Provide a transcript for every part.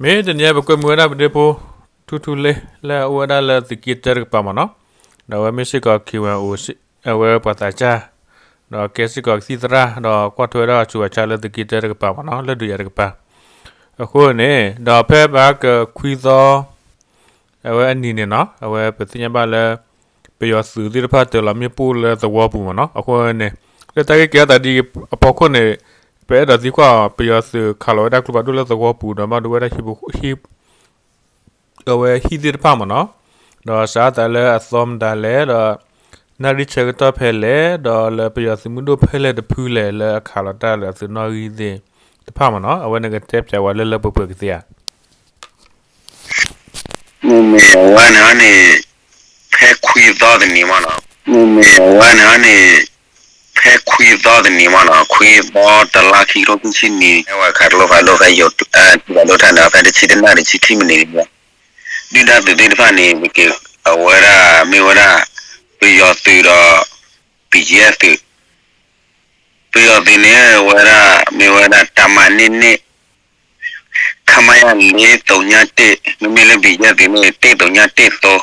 မ့ၢ်တနံၤအံၤ ပကွဲမုာ်ဝဲဒၣ်ပဒ့ဖိ ထူထူလ့ လၢအအိၣ်ဝဲဒၣ်လၢသုးက့တၢတကပၤမ့ၢ်နီၤ, ဒီးအဝဲမ့ၢ်စ့ၢ်ကီး ခ့ၣ်ဝဲၣ်အိၣ် အဝဲပှၤသးစၢ်, ဒီးကဲစ့ၢ်ကီးကသံၣ်သရၣ် ဒီးကွၢ်ထွဲဝဲဒၣ်ဆူးဘၣ်ဆါလၢသုးက့တၢတကပၤမ့ၢ်နီၤ လၢဒုးယၤတကပၤ, အဃိန့ၣ် ဒီးဖဲပဟါကခွံသီ အဝဲအနံၤန့ၣ်နီၤ အဝဲပသ့ၣ်ညါဘၣ်လၢ ပယီၤသုးသ့ၣ်တဖၣ်တၢၤလီၤမ့ၣ်ပိၢ်လၢသဝီပူၤမ့ၢ်နီၤ, အဃိန့ၣ် လၢတၢ်ဂ့ၢ်ကဲထီၣ်သးဒ်အဖီခိၣ်န့ၣ် ပအဲၣ်ဒိးသံကွၢ်အီၤ ပယီၤသုးခးလီၤဝဲဒၣ်ကျိဖးဒိၣ်လၢသဝီပူၤ ဒီးဘၣ်ဒိဝဲဒၣ်ဟံၣ် အဝဲဟံၣ်သ့ၣ်တဖၣ်မ့ၢ်နီၤ, ဒီးစးထီၣ်သးလၢအသီမတၤလဲၣ် ဒီး နၣ်ရံၣ်ဆၢကတီၢ်ဖဲလဲၣ် ဒီးလၢပယီၤသုးမုၢ်ဒိၣ်ဖဲလဲၣ်တဖုလဲၣ် လၢအခးလီၤတၢ်လၢအသုးနီၣ်ဂံၢ်သ့ၣ်တဖၣ်မ့ၢ်နီၤ, အဝဲန့ၣ်ကတဲပၠးဝဲလၢလၢပှဲၤပှဲၤကသ့ဧါ. မ့မ့ၢ်အဝဲန့ၣ်န့ၣ် ဖဲခွံသီတနံၤမ့ၢ်နီၤ, မ့မ့ၢ်အဝဲန့ၣ်န့ၣ် ဖဲခွံသီတနံၤမ့ၢ်နီၤ, ခွံသီတလါခံကထိခံဆံနံၣ် ဝဲခးကျိဖးဒိၣ်ဖဲယိၤ ထံဖးဒိၣ်ထၣ်န့ၣ် ဖဲတဆံတနၣ်ရံၣ်ဆံခံမံးနံးန့ၣ် ဒုၣ်ဒါသုးသ့ၣ်တဖၣ်န့ၣ် ပက့ၤအဝဲဒၣ်မ့ၢ်ဝဲဒၣ် ပယီၤသုးဒီး BGF သုး ပယီၤသုးန့ၣ် ဝဲဒၣ် မ့ၢ်ဝဲဒၣ် တၢ်မၤန့ၢ်န့ၢ် ခမရ လေးသုညတစ် မ့မ့ၢ်လၢ BGF သုးန့ၣ် တစ်သုညတစ်သုံး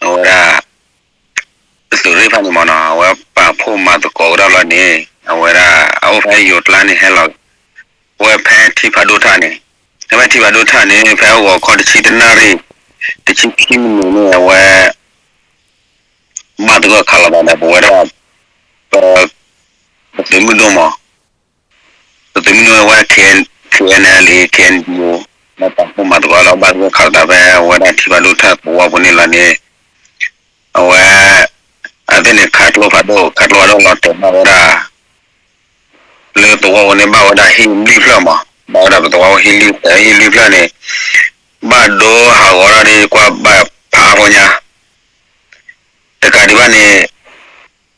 အဝဲဒၣ် သုးရ့ၣ်ဖၣ်န့ၣ်မ့ၢ်နီၤ အဝဲပာ်ဖှိၣ်မၤသကိးကဒီးလီၤန့ၣ် အဝဲဒၣ် အအိၣ်ဖဲယိၤကျါန့ၣ်ဟဲလီၤ ဝဲဖဲထံဖးဒိၣ်ထၣ်န့ၣ် ဖဲထံဖးဒိၣ်ထၣ်န့ၣ် ဖဲဂီၤခီတဆံတနၣ်ရံၣ် တဆံခံမံးနံးန့ၣ် အဝဲ ဘၣ်သဂၢၢ်ခးလီၤသးဒီး ပဝဲဒၣ် ပ ပသုးမုၢ်ဒိၣ်မး ပသုးမုၢ်ဒိၣ်ဝဲ K N L A K N D O လၢပာ်ဖှိၣ်မၤသကိးလၢဘၣ်သဂၢၢ်ခးလီၤသးဖဲဝဲဒၣ်ထံဖးဒိၣ်ထၣ်သဝီပူၤန့ၣ်လီၤန့ၣ် အဝဲ အသ့ၣ်န့ၣ် ခးကျိဖးဒိၣ် ခးကျိဖးဒိၣ်လီၤတဲာ်ဘၣ်ဝဲဒၣ် လၢသဝီပူၤန့ၣ် ဘၣ်ဝဲဒၣ်ဟံၣ်လွံၢ်ဖျၢၣ်မး ဘၣ်ဝဲဒၣ်ပသဝီပူၤဟံၣ်လွံၢ်ဖျၢၣ် ဟံၣ်လွံၢ်ဖျၢၣ်န့ၣ် ဘၣ်ဒိဟးဂီၤထီၣ်ဒ်ကွၢ်ဘၣ်ဖးအါဖိညါ တကးဒံးဘၣ်န့ၣ်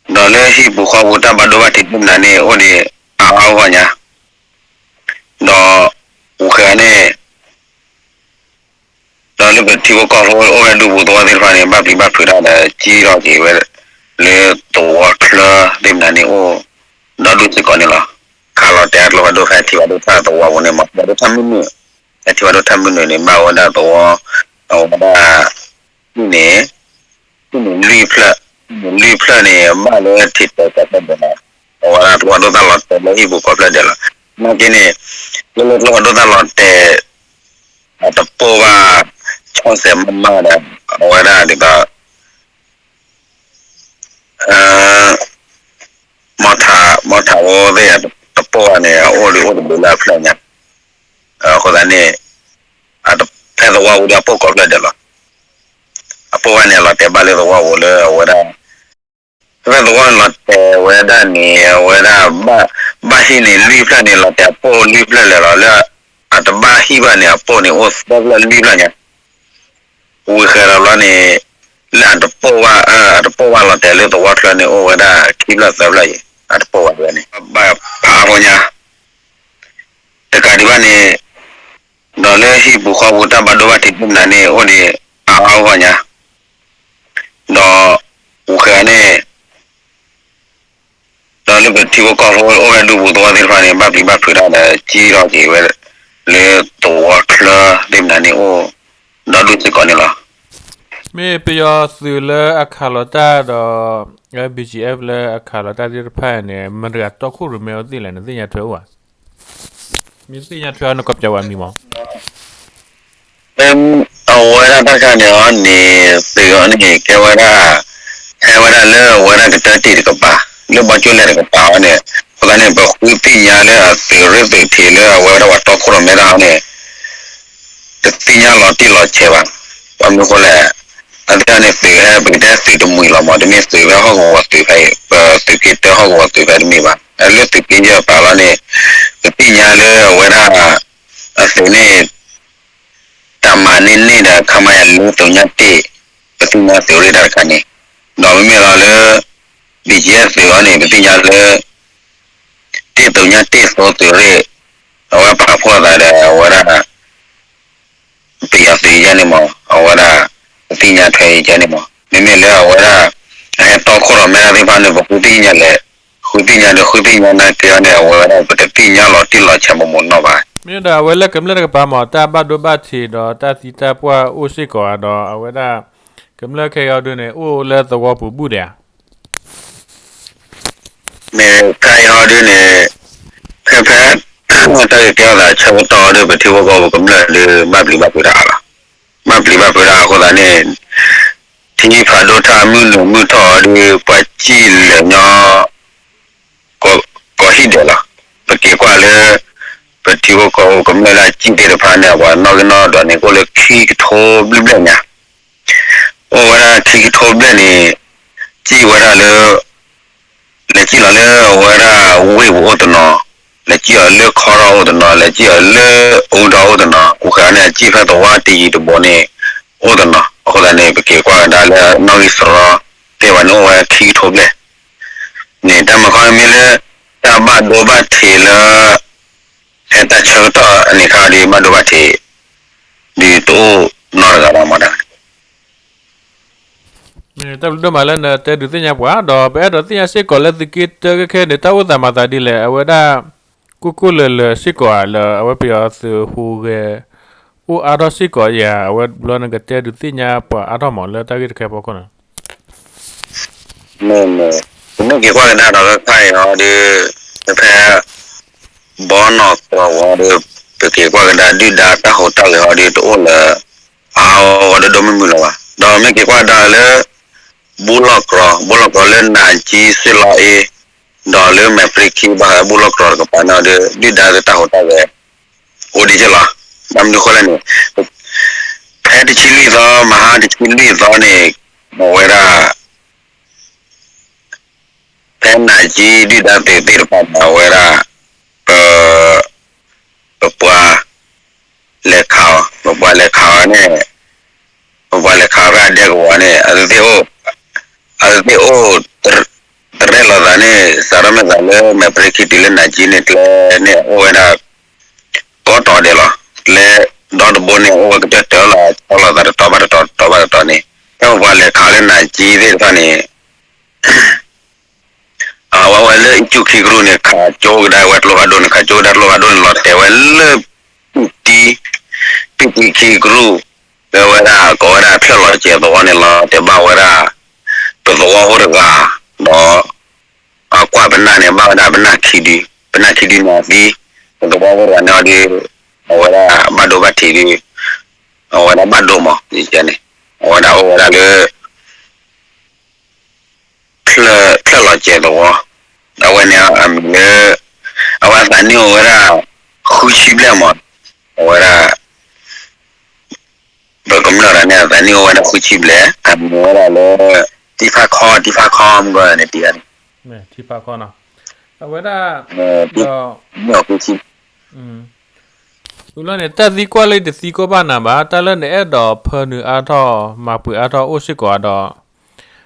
ဒီးလၢဟံၣ်ပူၤဃီပူၤတၢ်ဘၣ်ဒိဘၣ်ထံးသ့ၣ်မနုၤန့ၣ် အိၣ်ဒံးအါအါဂီၢ်ဂီၢ်ညါ ဒီး ပူၤဃဲန့ၣ် ဒီးလၢပထံဖိကီၢ်ဖိအိၣ်ဝဲဒၣ်ဒူပူၤသဝီသ့ၣ်တဖၣ်န့ၣ် ဘၣ်ပျံၤဘၣ်ဖုးတၢ်ဒီး ကံထီၣ်က့ၤဝဲ လၢသဝီချၢသ့ၣ်မနုၤန့ၣ်အိၣ် ဒီဒူၣ်စ့ၢ်ကီးန့ၣ်လီၤ. ခးလီၤတဲာ်အကျိဖးဒိၣ်ဖဲထံဖးဒိၣ်ထၣ်သဝီပူၤန့ၣ်မး ထံဖးဒိၣ်ထၣ်မုၢ်နုာ် ဖဲထံဖးဒိၣ်ထၣ်မုၢ်နုာ်န့ၣ် ဘၣ်ဝဲဒၣ်သဝီ အဝဲဒၣ် န့ၣ် လွံၢ်ဖျၢၣ် လွံၢ်ဖျၢၣ်န့ၣ် ဘၣ်လၢထံးတဲာ်ကီၢ်ဖျၢၣ်ဒဲးလီၤ. အဝဲဒၣ်ကျိဖးဒိၣ်တၢ်လီၤတဲာ်လၢဟံၣ်ပူၤကီၢ်ဖျၢၣ်ဒဲးလီၤ. နာ်က့န့ၣ် လၢလၢကျိဖးဒိၣ်တၢ်လီၤတဲာ် အတပိၢ်ဘၣ် ဆီၣ်စဲးမးမးဒီး အဝဲဒၣ်ဒ်သိး မီထး မီထးဝဲသ့ၣ် တပိၢ်ဘၣ်န့ၣ် အအိၣ်ဒံးအိၣ်တဘျုးလၢအဖျၢၣ်ညါ အဃိသတးန့ၣ် ဖဲသဝီပူၤဒီးအပိၢ်ကီၢ်ဖျၢၣ်ဒဲးလီၤ. အပိၢ်ဘၣ်န့ၣ် အလီၤတဲာ်ဘၣ်လၢသဝီပူၤလၢအဝဲဒၣ် ဖဲသဝီန့ၣ်လီၤတဲာ်ဝဲဒၣ်န့ၣ် အဝဲဒၣ် ဘၣ်ဟံၣ်န့ၣ်လွံၢ်ဖျၢၣ်န့ၣ် လီၤတဲာ်အပိၢ်လွံၢ်ဖျၢၣ်လဲၣ်လီၤ. လၢအတဘၣ်ဟံၣ်ဘၣ်န့ၣ် အပိၢ်န့ၣ်အိၣ်သၢဖျၢၣ်လွံၢ်ဖျၢၣ်ညါ ဝံၤဃဲၤဒီးဘျီန့ၣ် လၢအတပိၢ်ဘၣ် အတပိၢ်ဘၣ်လီၤတဲာ်လၢသဝီချၢန့ၣ် အိၣ်ဝဲဒၣ်ခံဖျၢၣ်သၢဖျၢၣ်အံၤ အတပိၢ်ဘၣ်ဝဲန့ၣ် ဘၣ်ဖးအါဖိညါ တကးဒံးဘၣ်န့ၣ် ဒီးလၢဟံၣ်ပူၤဃီပူၤတၢ်ဘၣ်ဒိဘၣ်ထံးသ့ၣ်မနုၤန့ၣ် အိၣ်ဒံးအါအါဂီၢ်ဂီၢ်ညါ ဒီး ပူၤဃဲၤန့ၣ် ဒီးလၢပထံဖိကီၢ်ဖိအိၣ်ဝဲဒၣ်ဒူပူၤသဝီသ့ၣ်တဖၣ်န့ၣ် ဘၣ်ပျံၤဘၣ်ဖုးတၢ်ဒီး ကံထီၣ်က့ၤဝဲ လၢသဝီချၢသ့ၣ်မနုၤန့ၣ်အိၣ် ဒီဒူၣ်စ့ၢ်ကီးန့ၣ်လီၤ. မ့ၢ်ပယီၤသုးလၢအခးလီၤတၢ်ဒီး BGF လၢအခးလီၤတၢ်သ့ၣ်တဖၣ်န့ၣ် မတၤတဂၤတီခိၣ်ရိၣ်မဲအီၤသ့ၣ်လဲၣ် နသ့ၣ်ညါထွဲအိၣ်ဧါ. မ့ၢ်သ့ၣ်ညါထွဲအီၤ နကိးပၠးဝဲအမံၤမး. အဝဲဒၣ်တၢ်ခါန့ၣ်အီၤန့ၣ် သုးအီၤန့ၣ် ကဲဝဲဒၣ် ဟဲဝဲဒၣ်လၢအဝဲဒၣ်ကတၢၢ်တံၢ်တကပၤ လၢဘီကၠိလဲၣ်တကပၤအီၤန့ၣ် အဃိသတးန့ၣ် ပဃုသ့ၣ်ညါလၢအသုးရ့ၣ်သုးထံးလၢအဝဲဒၣ်ပှၤတီခိၣ်ရိၣ်မဲတၢ်အီၤန့ၣ် တသ့ၣ်ညါလီၤတံၢ်လီၤဆဲးဘၣ်. ဘၣ်မနုၤအဃိလဲၣ် အဝဲဒၣ်န့ၣ်သုးဟဲ ပကတဲသုးတမှံၤလီၤမး တမ့ၢ်သုးဖဲဟီၣ်ကဝီၤသုးဖဲ ပသုးက့တၢဟီၣ်ကဝီၤသုးဖဲတမ့ၢ်ဘၣ်. လၢသုးက့ယဲၢ်ပာ်လီၤန့ၣ် ပသ့ၣ်ညါလၢအဝဲဒၣ် အသုးန့ၣ် တၢ်မၤန့ၢ်န့ၢ်ဒီး ခမရ လေးသုညတစ် ပသ့ၣ်ညါသုးရ့ၣ်တၢ်တခါန့ၣ် ဒီးမ့မ့ၢ်လီၤလၢ BGF သုးအီၤန့ၣ် ပသ့ၣ်ညါလၢ တစ်သုညတစ် သိသုးရ့ၣ် အဝဲပာ်ဖှိၣ်အသးဒီးအဝဲဒၣ် ပယီၤသုးယဲန့ၣ်မး အဝဲဒၣ် ပသ့ၣ်ညါထွဲယဲန့ၣ်မး မ့မ့ၢ်လၢအဝဲဒၣ် အဟဲတီခိၣ်ရိၣ်မဲတၢ်သ့ၣ်တဖၣ်န့ၣ် ပဃုသ့ၣ်ညါလဲၣ် ဃုသ့ၣ်ညါဒီး ဃုသ့ၣ်ညါနာ်က့အီၤန့ၣ် အဝဲဒၣ် ပတသ့ၣ်ညါလီၤတံၢ်လီၤဆဲးမိၢ်မိၢ်နီၢ်ဘၣ်. မ့ၢ်ဒီးအဝဲလၢကမျၢၢ်တကပၤမ့ၢ် တၢ်ဘၣ်ဒိဘၣ်ထံးဒီးတၢ်သံတၢ်ပှၢ်အိၣ်စ့ၢ်ကီးဧါ ဒီးအဝဲဒၣ် ကမျၢၢ်ခဲအံၤဒုန့ၣ် အိၣ်လၢသဝီပူၤဘူၣ်ဒံးဧါ. မ့ၢ်ခဲအံၤဒုန့ၣ် ဖဲဖဲ တၢ်ဂ့ၢ်ကဲထီၣ်သးဆၢကတီၢ်ဒီး ပထံဖိကီၢ်ဖိကမျၢၢ်ဒု ဘၣ်ပျံၤဘၣ်ဖုးတၢ်အါလီၤ. ဘၣ်ပျံၤဘၣ်ဖုးတၢ်အဃိသတးန့ၣ် ထံဖးဒိၣ်ထၣ်မုၢ်နုာ်မုၢ်ထီၣ်အီၤဒု ပှၤစံၣ်လဲၤညီ ကိးဟံၣ်ဒဲးလီၤ. ပက့ၤကွၢ်လၢ ပထံဖိကီၢ်ဖိကမျၢၢ်လၢအစံၣ်သ့ၣ်တဖၣ်န့ၣ် ပှၤနီၣ်ဂံၢ်နီၣ်ဒွးန့ၣ် ကအိၣ်လၢခံကထိဘျဲၣ်ဘျဲၣ်ညါ အိၣ်ဝဲဒၣ်ခံကထိဘျဲၣ်န့ၣ် စံၣ်ဝဲဒၣ်လၢ လဲၤစံၣ်လီၤလၢအဝဲဒၣ်ဝ့ၢ်ပူၤအိၣ်တနီၤ, လဲၤစံၣ်အီၤလၢခီထီၣ်အိၣ်တနီၤ, လဲၤစံၣ်အီၤလၢအူဒီအိၣ်တနီၤ, အူဃာ်န့ၣ် အစံၣ်ဖဲသဝီတယံၤတဘိန့ၣ် အိၣ်တနီၤ. အဃိသတးန့ၣ် ပက့ၤကွၢ်ကဒါလၢနီၣ်ဂံၢ်စရီသ့ၣ်တဖၣ်န့ၣ် အိၣ်ဝဲခံကထိဘျဲၣ်န့ၣ် တၢ်မၤခီမ့ၢ်လၢ တၢ်ဘၣ်ဒိဘၣ်ထံးလၢ ဖဲတၢ်ဆၢကတီၢ်အန့ၣ်ခါဒီး ဘၣ်ဒိဘၣ်ထံး ဒုးတအိၣ်နီတဂၤဘၣ်မ့ၢ်ဒၣ် တၢ်ဘျုးဒိၣ်မးလၢနတဲဒုးသ့ၣ်ညါပှၤ ဒီးပအဲၣ်ဒိးသ့ၣ်ညါစ့ၢ်ကီးလၢသုးက့တၢခဲခဲန့ၣ် တၢ်အိၣ်သးမၤသးဒ်လဲၣ်, အဝဲဒၣ် ကိၢ်ကိၢ်လၢၤလၢၤစ့ၢ်ကီးဧါ လၢအဝဲပယီၤသုးဟူးဂဲၤ အိၣ်အါထီၣ်စ့ၢ်ကီးဧါ, အဝဲဘျီနကတဲဒုးသ့ၣ်ညါပှၤအါထီၣ်မးလၢတၢ်ဂ့ၢ်တခဲအဖီခိၣ်န့ၣ် မ့ၢ်မ့ၢ် ပမ့ၢ်က့ၤကွၢ်ကဒါဒီး ခဲခါအံၤဟီဒီး ဖဲ ဘီနီၢ်သီဝံၤဒီး ပက့ၤကွၢ်ကဒါဒုၣ်ဒါတၢ်ဟူးတၢ်ဂဲၤဟီဒီး တအိၣ်လၢ အါအါဂီၢ်ဂီၢ်ဒိၣ်ဒိၣ်မုၢ်မုၢ်လၢၤဘၣ်. ဒီးမ့ၢ်က့ၤကွၢ်ကဒါလၢ ဘိလီၢ်ကြီ, ဘိလီၢ်ကြီလၢနၤကၠံ စ့လီအ့ ဒီးလၢမဲာ်ပြံခံ ဘၣ်ဃးဘိလီၢ်ကြီတကပၤန့ၣ်ဒီး ဒုၣ်ဒါလၢတၢ်ဟူးတၢ်ဂဲၤ အိၣ်ဒံးက့လီၤ. ဘၣ်မနုၤဃိလဲၣ်န့ၣ် ဖဲတဆံလွံၢ်သီ မဟါတဆံလွံၢ်သီန့ၣ် အဝဲဒၣ် ဖဲနၤကၠံဒုၣ်ဒါသုးသ့ၣ်တဖၣ်န့ၣ် အဝဲဒၣ် ပ ပပှၤလဲၤခးအီၤ, ပပှၤလဲၤခးအီၤန့ၣ် ပပှၤလဲၤခးအီၤဖဲအဒဲကဝီၤန့ၣ် အသုသ့ၣ်အိၣ် အသုသ့ၣ်အိၣ် တရဲၣ်လိာ်သးန့ၣ် စးထီၣ်မ့ၢ်သးလၢမဲာ်ပြံခံတုၤလၢနၤကၠံန့ၣ် ကျဲန့ၣ်အိၣ်ဝဲဒၣ် ကိးတီၤဒဲးလီၤ. ကျဲဒီတဘိန့ၣ် အိၣ်ဝဲကတၢၢ်တၢၢ်လီၤ ဆီလီၤသးတတီၤဘၣ်တတီၤ တတီၤဘၣ်တတီၤန့ၣ် ဖဲပပှၤလဲၤခးလၢနၤကၠံသ့ၣ်တဖၣ်န့ၣ် အဝဲဝဲလၢအံၣ်စူၣ်ခံကရူၢ်န့ၣ် ခးကၠိကဒါဝဲကျိဖးဒိၣ်န့ၣ် ခးကၠိကဒါကျိဖးဒိၣ်န့ၣ် လီၤတဲာ်ဝဲလၢ ပံၣ်တံ ပံၣ်တံခံကရူၢ် လၢဝဲဒၣ်ကိးဝဲဒၣ်ဖျၢၣ်လီၤစဲးသဝီန့ၣ် လီၤတဲာ်ဘၣ်ဝဲဒၣ် ပသဝီဖိတဂၤ ဒီး အကွၢ်ပနၢ်န့ၣ် ဘၣ်ဝဲဒၣ်ပနၢ်ခံဒု ပနၢ်ခံဒုန့ၣ်အသံ ပသဝီဖိတဂၤန့ၣ်ဒီး အဝဲဒၣ်ဘၣ်ဒိဘၣ်ထံးဒီး အဝဲဒၣ်ဘၣ်ဒိမး ယကဲန့ၣ် အဝဲဒၣ်အိၣ်ဝဲဒၣ်လၢ ဖျၢၣ်လီၤစဲးသဝီ အဝဲန့ၣ်အမံၤလၢ အဝဲအသးနံၣ်အိၣ်ဝဲဒၣ် ဃုဆံဘျဲၣ်မး အဝဲဒၣ် ပကမျၢၢ်တဂၤန့ၣ် အသးနံၣ်အိၣ်ဝဲဒၣ်ဃုဆံဘျဲၣ် အမံၤဝဲဒၣ်လၢ တံဖးခီ တံဖးခီ မုၢ်ဂီၢ်န့ၣ်တံၢ်ဂၤန့ၣ် ထံဖးခီနီၤ အဝဲဒၣ် ဒီး ဃုဆံ ဝံၤလီၤန့ၣ် တၢ်သံကွၢ်လၢတသံကွၢ်ဘၣ်နၤဘၣ် တၢ်လၢနအဲၣ်ဒိးဖၢနုာ်အါထီၣ် မၤပှဲၤအါထီၣ်အိၣ်စ့ၢ်ကီးဒီး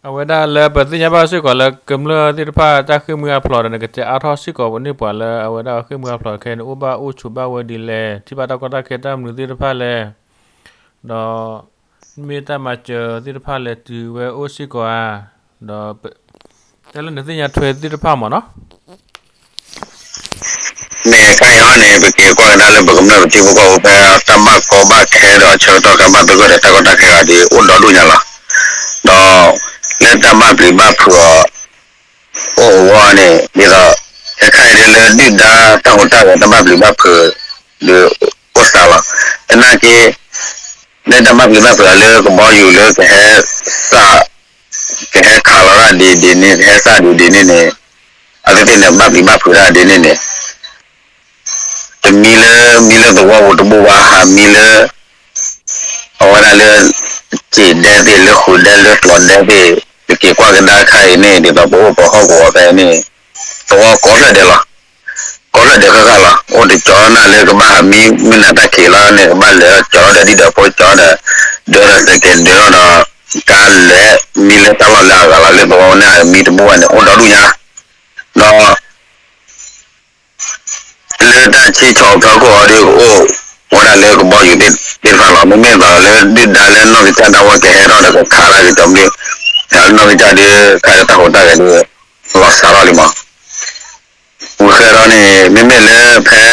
အဝဲဒၣ်လၢပသ့ၣ်ညါဘၣ်စ့ၢ်ကီးလၢကမျၢၢ်သ့ၣ်တဖၣ်တၢ်ဃ့ၢ်မှံဟးဖျိးဒီး နကတဲအါထီၣ်စ့ၢ်ကီးပန့ၢ်ပှၤလၢအဝဲဒၣ်ဃ့ၢ်မှံဟးဖျိးခဲအံၤန့ၣ် အိၣ်ဘၣ်အိၣ်ဆိးဘၣ်ဝဲဒ်လဲၣ် ထံၣ်ဘၣ်တၢ်ကီတၢ်ခဲတၢ်မနုၤသ့ၣ်တဖၣ်လဲၣ် ဒီး မ့ၢ်တၢ်မၤစၢၤသ့ၣ်တဖၣ်လဲၣ်တုၤဝဲအိၣ်စ့ၢ်ကီးဧါ ဒီး တၢ်လၢနသ့ၣ်ညါထွဲသ့ၣ်တဖၣ်မးနီၤ မ့ၢ်ခဲအံၤဟီန့ၣ် ပက့ၤကွၢ်ကဒါလၢပကမျၢၢ်ပထံဖိကီၢ်ဖိဖဲ တၢ်ဘၣ်ကီဘၣ်ခဲဒီးဆၢကတီၢ်ကဘၣ်သဂၢၢ်ဒီးတၢ်ကီတၢ်ခဲဂၤဒီး အိၣ်ဒီဒူၣ်ညါလီၤ. ဒီး လၢတၢ်ဘၣ်ပျံၤဘၣ်ဖုးအီၤ အိၣ်အဂီၢ်န့ၣ် ဒ်သိး ခဲခါအံၤဒ်လၢဒုၣ်ဒါတၢ်ဟူးတၢ်ဂဲၤတၢ်ဘၣ်ပျံၤဘၣ်ဖုး ဒီးအိၣ်စှၤလီၤ. သနာ်က့ လၢတၢ်ဘၣ်ပျံၤဘၣ်ဖုးအီၤလၢကဘီယူၤလၢကဟဲစး ကဟဲခးလီၤတၢ်ဒ်ဒ်န့ၣ် ကဟဲစးဒ်ဒ်န့ၣ်န့ၣ် အဝဲသ့ၣ်န့ၣ်ဘၣ်ပျံၤဘၣ်ဖုးတၢ်ဒ်န့ၣ်န့ၣ် တမံလၢ မံလၢသဝီပူၤတဘိဘၣ် ဟးမံလၢ အဝဲဒၣ်လၢ စံာ်ဒဲသ့ၣ် လၢဃုာ်ဒဲလၢကျီၤဒဲသ့ၣ် ပက့ၤကွၢ်ကဒါခဲအံၤန့ၣ် ဒ်သိးပအိၣ်ပဟီၣ်ကဝီၤဖဲန့ၣ် သဝီကိးဖျၢၣ်ဒဲးလီၤ. ကိးဖျၢၣ်ဒဲးဃၣ်ဃၣ်လီၤ. အိၣ်တကၠီနၢ်လၢကဘၣ်ဟးမံ မုၢ်နၤတၢ်ခံးလီၤန့ၣ် ကဘၣ်လဲၤကၠီဒီးဒံၣ်ဒီးဖိကၠီဒီး ဒၢဒီးစဲးကဲးဒၢဒီး ကါလဲၤမံလၢတၢ်လီၢ်လၢအဂၤလီၤ လၢသဝီန့ၣ်မံတဘိဘၣ်န့ၣ် အိၣ်ဒီဒူၣ်ညါ ဒီး လၢတၢ်ဆံဆီၣ်ဖီခိၣ်အီၤဒီး ကအိၣ်ဝဲဒၣ်လၢကဘီယူၤသ့ၣ်တဖၣ်လီၤ. မ့မ့ၢ်သိးလၢဒုၣ်ဒါလၢနီၢ်ကစၢ်ဒၣ်ဝဲကဟဲထီၣ်ဒီးကခးတၢ်က့ၤကီၤဘျုး နီၢ်ကစၢ်ဒီး ခးလၢတၢ်ဟူးတၢ်ဂဲၤဒီး လီၤစှၤထီၣ်လံမး. ဝံၤဃဲဒီးန့ၣ် မ့မ့ၢ်လၢဖဲ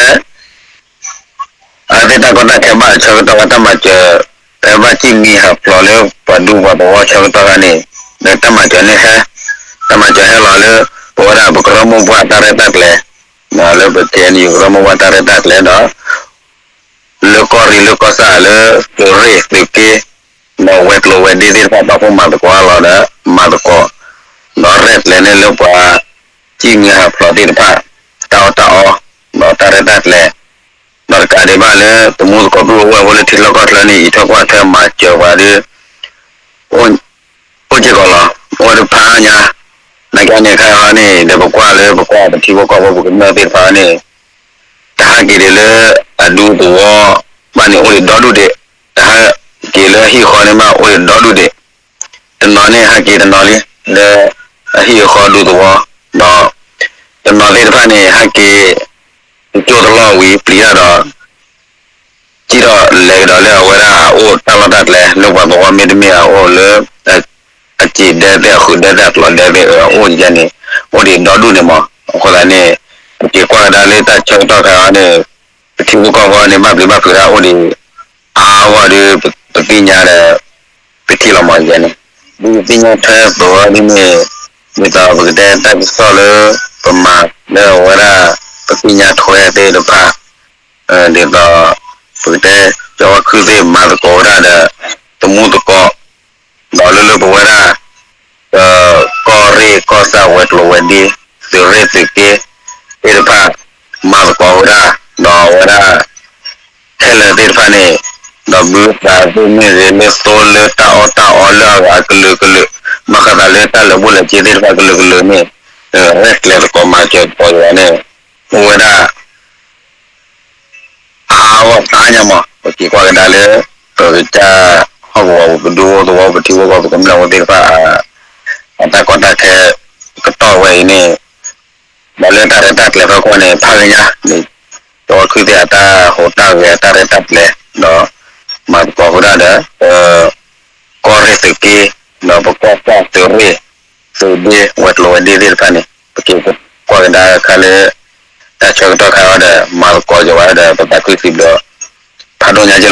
အဝဲသ့ၣ်တၢ်ကီတၢ်ခဲဘၣ်ဆၢကတီၢ်ဝဲတၢ်မၤစၢၤ, ဖဲဘၣ်စံၣ်မံဟးဖျိးလၢပှၤဒူပှၤသဝီဆၢကတီၢ်ခါန့ၣ်, ဒီးတၢ်မၤစၢၤန့ၣ်ဟဲ, တၢ်မၤစၢၤဟဲလီၤလၢ ပဝဲဒၣ်ပကရၢမိၢ်ပှၢ်တၢ်ရဲၣ်တၢ်ကျဲၤ, လၢပ ခ့ၣ်အဲၣ်ယူၣ် ကရၢမိၢ်ပှၢ်တၢ်ရဲၣ်တၢ်ကျဲၤဒီး လၢကီၢ်ရ့ၣ်လၢကီၢ်ဆၣ်လၢ သုးရ့ၣ်သုးက့ ဒီးဝဲၤကျိၤဝဲၤဒ့သ့ၣ်တဖၣ် ပာ်ဖှိၣ်မၤသကိးအါလီၤဒီး မၤသကိး, ဒီးရဲၣ်ကျဲၤန့ၢ်လၢပှၤ စံၣ်မံဟးဖျိးသ့ၣ်တဖၣ် တၢ်အီၣ်တၢ်အီ, ဒီးတၢ်ရဲၣ်တၢ်ကျဲၤ, ဒီးတကးဒံးဘၣ်လၢ သမူသကိးပုၢ်ဝဲၢ်ဖိလၢထံလီၢ်ကီၢ်ချၢန့ၣ် အံးထွဲကွၢ်ထွဲမၤစၢၤပှၤဒီး အိၣ်စ့ၢ်ကီးလီၤ. အိၣ်ဝဲတဖၣ်ညါ, နာ်က့န့ၣ်ခါအံၤန့ၣ် ဒီးပကွၢ်လၢပကွၢ်ပထံဖိကီၢ်ဖိပကမျၢၢ်သ့ၣ်တဖၣ်န့ၣ် တဟးက့ၤဒံးလၢအဒူသဝီဘၣ်န့ၣ် အိၣ်ဒံးဒီဒူၣ်ဒံး, တဟးက့ၤလၢအဟံၣ်အဃီန့ၣ်မးအိၣ်ဒံးဒီဒူၣ်ဒံး, တနီၤန့ၣ်ဟးက့ၤတနီၤလံ လၢအဟံၣ်အဃီဒူသဝီ, ဒီးတနီၤသ့ၣ်တဖၣ်န့ၣ် ဟးက့ၤ တကၠိတလီၢ်ဝံၤပျံၤတၢ်ဒီး စံၣ်ထီၣ်လဲၤကဒီးလၢအဝဲဒၣ်အအိၣ်တၢ်လီၢ်တၢ်ကျဲ လၢပှၤသဝီမ့တမ့ၢ်အအိၣ်လၢ အစံာ်ဒဲသ့ၣ်အဃုာ်ဒဲသ့ၣ်အကျိၤဒဲသ့ၣ်အအိၣ်ယဲန့ၣ် အိၣ်ဒံးဒီဒူၣ်န့ၣ်မး. အဃိသတးန့ၣ် ပက့ၤကွၢ်ကဒါလၢတၢ်ဆၢကတီၢ်ခါအံၤန့ၣ် ပထံဖိကီၢ်ဖိန့ၣ် ဘၣ်ပျံၤဘၣ်ဖုးတၢ်အိၣ်ဒံး အါဝဲဒီး ပသ့ၣ်ညါဒီး ပထံၣ်လီၤမးယဲန့ၣ် ဒ်ပသ့ၣ်ညါထွဲအသိးဒ်န့ၣ် ဒ်သိးပကတဲတၢ်ကစီၣ်လၢ ပမၤလၢအဝဲဒၣ် ပသ့ၣ်ညါထွဲသ့ၣ်တဖၣ် ဒ်သိး ပကတဲ ကၠီဝါခုၣ်သ့ၣ်မၤသကိးဝဲဒၣ်ဒီး သမူသကိး ဒီးလၢလၢပဝဲဒၣ် ကီၢ်ရ့ၣ်ကီၢ်ဆၣ်ဝဲၤကျိၤဝဲၤဒ့ သုးရ့ၣ်သုးက့ သ့ၣ်တဖၣ် မၤသကိးဝဲဒၣ် ဒီးအဝဲဒၣ် ခဲလၢာ်သ့ၣ်တဖၣ်န့ၣ် ဒီးဘုသးသ့ၣ်မ့ၢ်ဂ့ၤ လၢသိလၢတၢ်အီၣ်တၢ်အီလၢအဂၤကလုာ်ကလုာ် ဘၣ်ဃးသးလၢတၢ်လၢာ်ဘူၣ်လၢာ်စ့သ့ၣ်တဖၣ်ကလုာ်ကလုာ်န့ၣ် ရဲၣ်ကျဲၤသကိးမၤစၢၤသကိးယၤန့ၣ် အိၣ်ဝဲဒၣ် အါဝဲသးညါမး ပက့ၤကွၢ်ကဒါလၢ ပကစၢ်ဟီၣ်ကဝီၤပဒူသဝီပထံဖိကီၢ်ဖိပကမျၢၢ်ဖိသ့ၣ်တဖၣ် အတၢ်ကီတၢ်ခဲ ကတီၢ်ဝဲအံၤန့ၣ် ဒီးလၢတၢ်ရဲၣ်တၢ်ကျဲၤဖီခိၣ်န့ၣ် ဖးဂ့ၤညါန့ၣ် ကီၢ်ဝါခုၣ်သ့ၣ်အတၢ်ဟူးတၢ်ဂဲၤအတၢ်ရဲၣ်တၢ်ကျဲၤ ဒီး မၤသကိးဃုာ်တၢ်ဒီး ကီၢ်ရ့ၣ်သုးက့ ဒီးပကီၢ်တၢ်သုးရ့ၣ် သုးဒ့ ဝဲၤကျိၤဝဲၤဒ့သ့ၣ်တဖၣ်န့ၣ် ပက့ၤကွၢ်ကဒါခါလၢ တၢ်ဆၢကတီၢ်ခါအံၤဒီး မၤသကိးယၤဝဲဒီး ပသးခုစံးဘျုး ဖးဒိၣ်ညါက့လီၤ.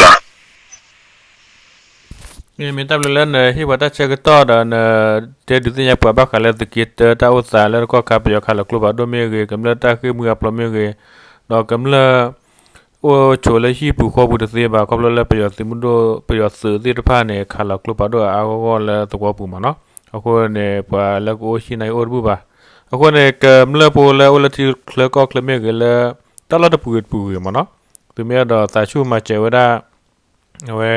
မ့ၢ်တၢ်ဘျုးလၢနဟ့ၣ်ပှၤတၢ်ဆၢကတီၢ်ဒီးန တဲဒုးသ့ၣ်ညါပှၤဘၣ်ဃးလၢသုးက့တၢတၢ်အိၣ်သးလၢတကီၢ်ခါ ပယီၤခးလီၤကျိဖးဒိၣ်မ့ၢ်ဂ့ၤ, ကမျၢၢ်တၢ်ဃ့ၢ်မှံဟးဖျိးမ့ၢ်ဂ့ၤ, ဒီးကမျၢၢ် အိၣ်ဆိးလၢဟံၣ်ပူၤဃီပူၤတသ့ဘၣ် ခီဖျိလၢပယီၤသုးမုၢ်ဒိၣ် ပယီၤသုးသ့ၣ်တဖၣ်န့ၣ် ခးလီၤကျိဖးဒိၣ်အါဂီၢ်ဂီၢ်လၢသဝီပူၤမးနီၤ. အဃိန့ၣ် ပှၤလၢကအိၣ်ဟံၣ်န့ၣ်အိၣ်တဘူၣ်ဘၣ်. အဃိန့ၣ် ကမျၢၢ်ဖိလၢအိၣ်လၢထံချၢကီၢ်ချၢမ့ၢ်ဂ့ၤလၢ တၢ်လီၢ်တပူၤဂ့ၤတပူၤဂ့ၤမးနီၤ, သုမ့ၢ်အဲၣ်ဒိးသးဆူၣ်မၤစၢၤဝဲဒၣ် အဝဲ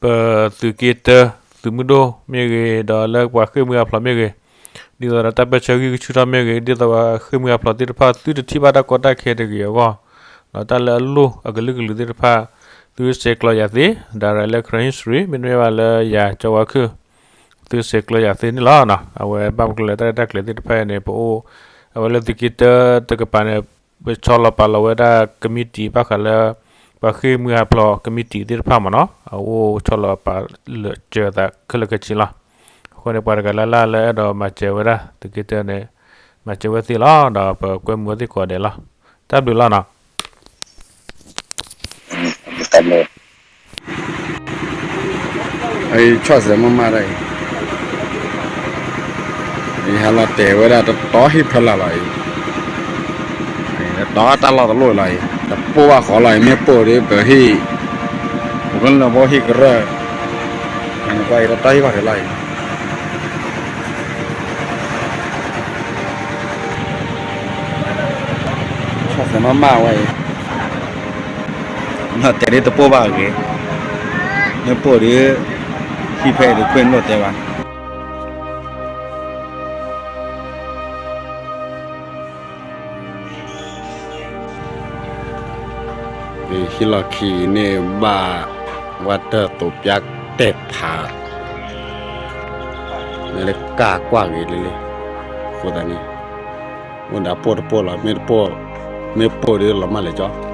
ပသုးက့တၢ သုးမုၢ်ဒိၣ်မ့ၢ်ဂ့ၤ ဒီးလၢပှၤဃ့ၢ်မှံဟးဖျိးမ့ၢ်ဂ့ၤ, ဒ်သိးဒီးတၢ်ပၢၢ်ဆၢဂံၢ်ကဆူၣ်ထီၣ်မ့ၢ်ဂ့ၤ, ဒ်သိးပှၤဃ့ၢ်မှံဟးဖျိးသ့ၣ်တဖၣ် သုတထံၣ်ဘၣ်တၢ်ကီတၢ်ခဲတဂ့ၤအဂီၢ်, ဒီးတၢ်လၢအလိၣ်အကလုာ်ကလုာ်သ့ၣ်တဖၣ် သုဆဲးကျိးယၤသ့, ဒီးရဲၣ်လၢ Karen History မ့တမ့ၢ်ဘၣ်လၢယၤကၠီဝါခုၣ် သုဆဲးကျိးယၤသ့န့ၣ်လီၤ. အဝဲဘၣ်မနုၤလဲၣ်တၢ်ရဲၣ်တၢ်ကျဲၤသ့ၣ်တဖၣ်အံၤန့ၣ် ပအိၣ် အဝဲလၢသုးက့တၢတကပၤန့ၣ် ပဆီလီၤပာ်လီၤဝဲဒၣ်ကမံးတံာ်ဘၣ်ဃးလၢ ပှၤဃ့ၢ်မှံဟးဖျိးကမံးတံာ်သ့ၣ်တဖၣ်မးနီၤ, အအိၣ်ဆီလီၤပာ်လၢာ်စၢၤသးခဲလၢာ်ခဲဆ့လီၤ. အဃိန့ၣ် ပှၤတဂၤလၢ်လၢ်လၢအဲၣ်ဒိးမၤစၢၤဝဲဒၣ် သုးက့တၢန့ၣ် မၤစၢၤဝဲသ့လီၤ. ဒီးပကွဲမုာ်ဝဲသ့ၣ်ကိးဂၤဒဲးလီၤ. တၢ်ဘျုးလီၤနီၤ. ဆီၣ်စဲးမးမးဒၣ်အံၤ ယဟဲလီၤတဲာ်ဝဲဒၣ်တတီၤဟံၣ်ဖီလာ်လီၤအံၤ, တတီၤတၢ်လီၢ်တလီၢ်လီၤအံၤ, တပိၢ်ဘၣ်ဃီလီၤအံၤ, မ့ၢ်ပိၢ်ဒီးပဟံၣ်, ပကလၢၢ်ဖိဟံၣ်ကရၢၢ်, နကွၢ်အံၤတတီၤဟံၣ်ဖီလာ်လီၤအံၤ ဆီၣ်စဲးမးမးဝဲအံၤ, လီၤတဲာ်ဒ်တပိၢ်ဘၣ်အဂ့ၢ်, မ့ၢ်ပိၢ်ဒီး ဟံၣ်ဖဲအံၤတခွ့ၣ်လိၣ်တဲဘၣ်. ဟံၣ်လီၢ်ခံန့ၣ်ဘၣ် ဝဲတၢ်သိးပျါတဲာ်ဖး လၢကၢ်ကွၢ်ဂ့ၤလံလံ, အဃိသတးန့ၣ် အိၣ်ဒီးပိၢ်တပိၢ်လီၤ, မ့ၢ်တပိၢ်, မ့ၢ်ပိၢ်ဒီးလီၤမၢ်လဲၣ်ကၠီ.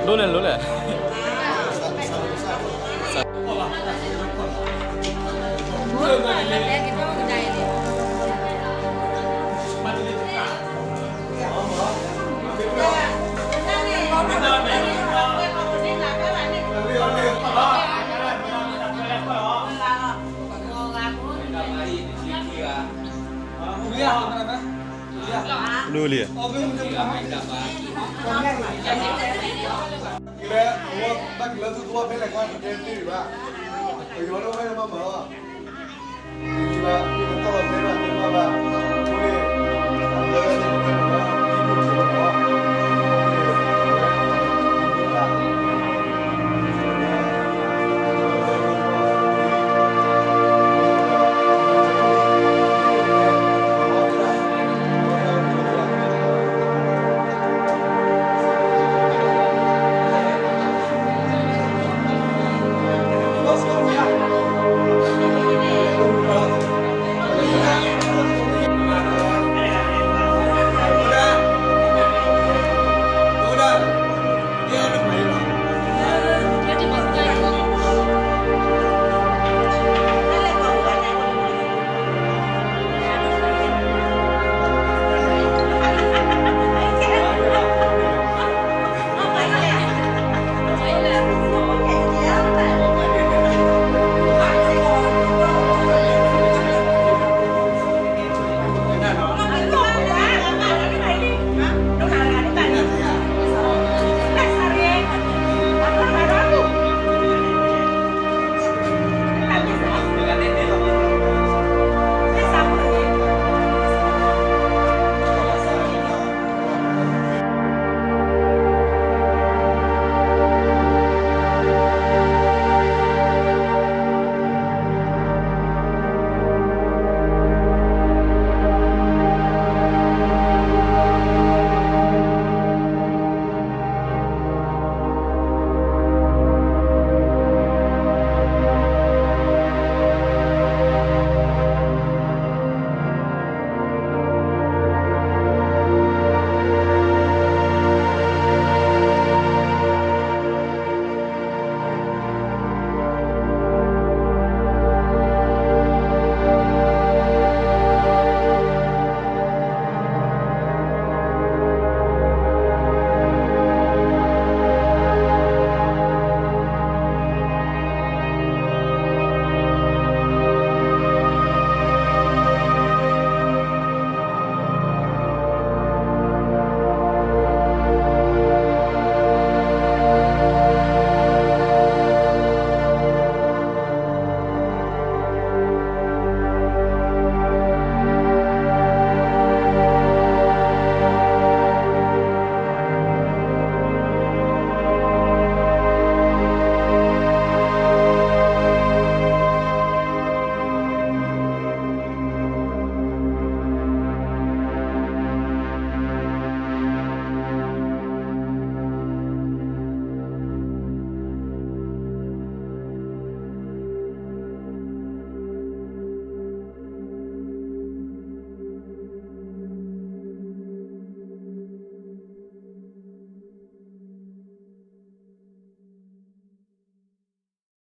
ဒိၣ်န့ၣ်လိၤလဲၣ်. ဒိၣ်လံ. ကလဲၤအဝဲဘၣ်ကလၢသူသဝီဖဲလဲၣ်ခါ ပတဲတ့ၢ်ဘၣ်, ပယီၤဒိၣ်ဝဲမၤမၤလီၤ, ပယီၤဘၣ်ပတၢ်လီၤတဲဘၣ်တဲဘၣ်ဘၣ်, အဃိန့ၣ်